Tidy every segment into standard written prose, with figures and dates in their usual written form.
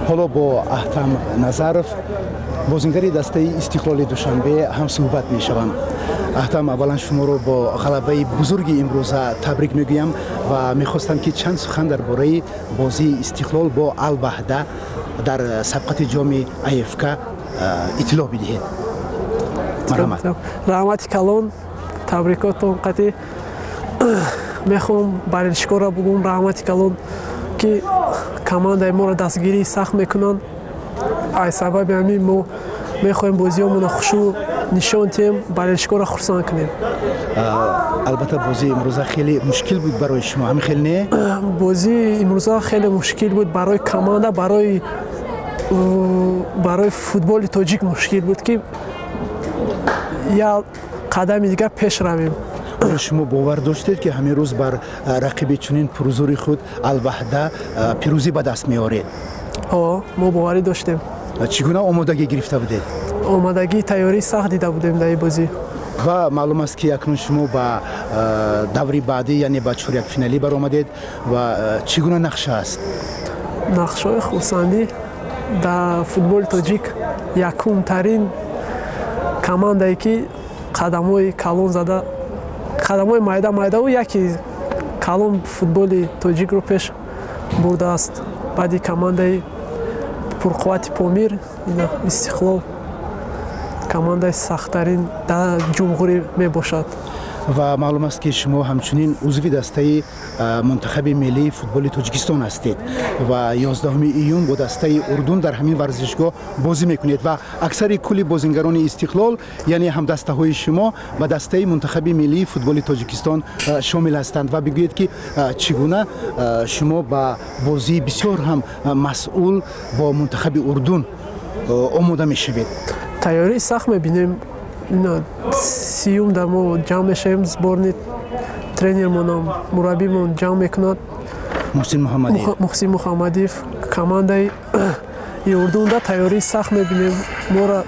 Ҳоло бо Аҳтам Назаров, бозингари дастаи Истиқлоли Душанбе, ҳам суҳбат мешавам. Аҳтам, аввалан шуморо бо ғалабаи бузурги имрӯза табрик мегӯям ва мехостам, ки чанд сухан дар бораи бозии Истиқлол бо Алваҳда дар сабқати ҷоми АФК иттилоъ бидиҳед. Марҳамат. Раҳмати калон табрикотон қатӣ. Мехоҳам болельщикоро бугум, раҳмати калон, ки командаи моро дастгирии сахт мекунанд. Ай сабаби ҳамин мо мехоҳем бозиҳомонро хушу нишон диҳем, болельщикоро хурсанд кунем. Албатта, бозии имрӯза хеле мушкил буд барои шумо, ҳамин хел не? Бозии имрӯза хеле мушкил буд барои команда, барои футболи тоҷик мушкил буд, ки як қадами дигар пеш равем. Оё шумо бовар доштед, ки ҳамин рӯз бар рақиби чунин пурзури худ, Алваҳда, пирӯзӣ ба даст меоред? Ҳо, мо боварӣ доштем. Чӣ гуна омодагӣ гирифта будед? Омодагӣ, тайёрии сахт дида будем дар ин бозӣ. Ва маълум аст, ки акнун шумо ба даври баъдӣ, яъне ба чорякфиналӣ баромадед. Ва чӣ гуна нақша аст? Нақшаҳои хурсандӣ: дар футболи тоҷик якумтарин командае, ки қадамҳои калон зада, қадамҳои майда майдаву яке калон футболи тоҷикро пеш бурдааст, баъди командаи пурқуввати Помир, ина Истиқлол командаи сахттарин дар ҷумҳурӣ мебошад. Ва маълум аст, ки шумо ҳамчунин узви дастаи мунтахаби миллии футболи Тоҷикистон ҳастед ва 11 июн бо дастаи Урдун дар ҳамин варзишгоҳ бозӣ мекунед. Ва аксари кулли бозингарони Истиқлол, яъне ҳамдастаҳои шумо, ба дастаи мунтахаби миллии футболи Тоҷикистон шомил ҳастанд. Ва бигӯед, ки чӣ гуна шумо ба бозии бисёр ҳам масъул бо мунтахаби Урдун омода мешавед? Тайёрии сахт мебинем. 30-юм дар мо ҷамъ мешавем, сборный, тренермонам, мураббимон ҷамъ мекунад. Муҳсин Муҳаммадиев. Муҳсин Муҳаммадиев. Командаи Иурдунда тайёрии сахт мебинем, моро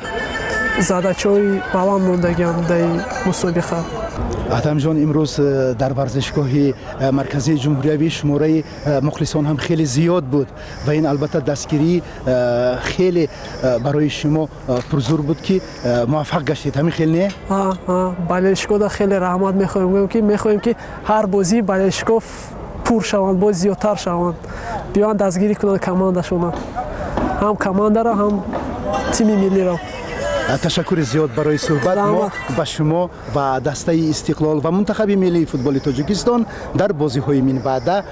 задачаҳои баланд мондагианд дар мусобиқа. Аҳтамҷон, имрӯз дар варзишгоҳи марказии ҷумҳуриявӣ шумораи мухлисон ҳам хеле зиёд буд ва ин албатта дастгирӣ хеле барои шумо пурзур буд, ки муваффақ гаштед, ҳамин хел не? Болельщикода хеле раҳмат мехоҳем гӯем, ки мехоҳем, ки ҳар бозӣ болельщико пур шаванд, боз зиёдтар шаванд, биёянд, дастгирӣ кунанд командашона, ҳам командаро, ҳам тими миллиро. Ташаккури зиёд барои суҳбат. Мо ба шумо ва дастаи Истиқлол ва мунтахаби миллии футболи Тоҷикистон дар бозиҳои минбаъда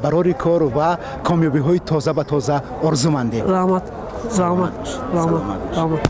барори кор ва комёбиҳои тоза ба тоза орзумандем. Раҳмат, раҳмат, раҳмат, раҳмат.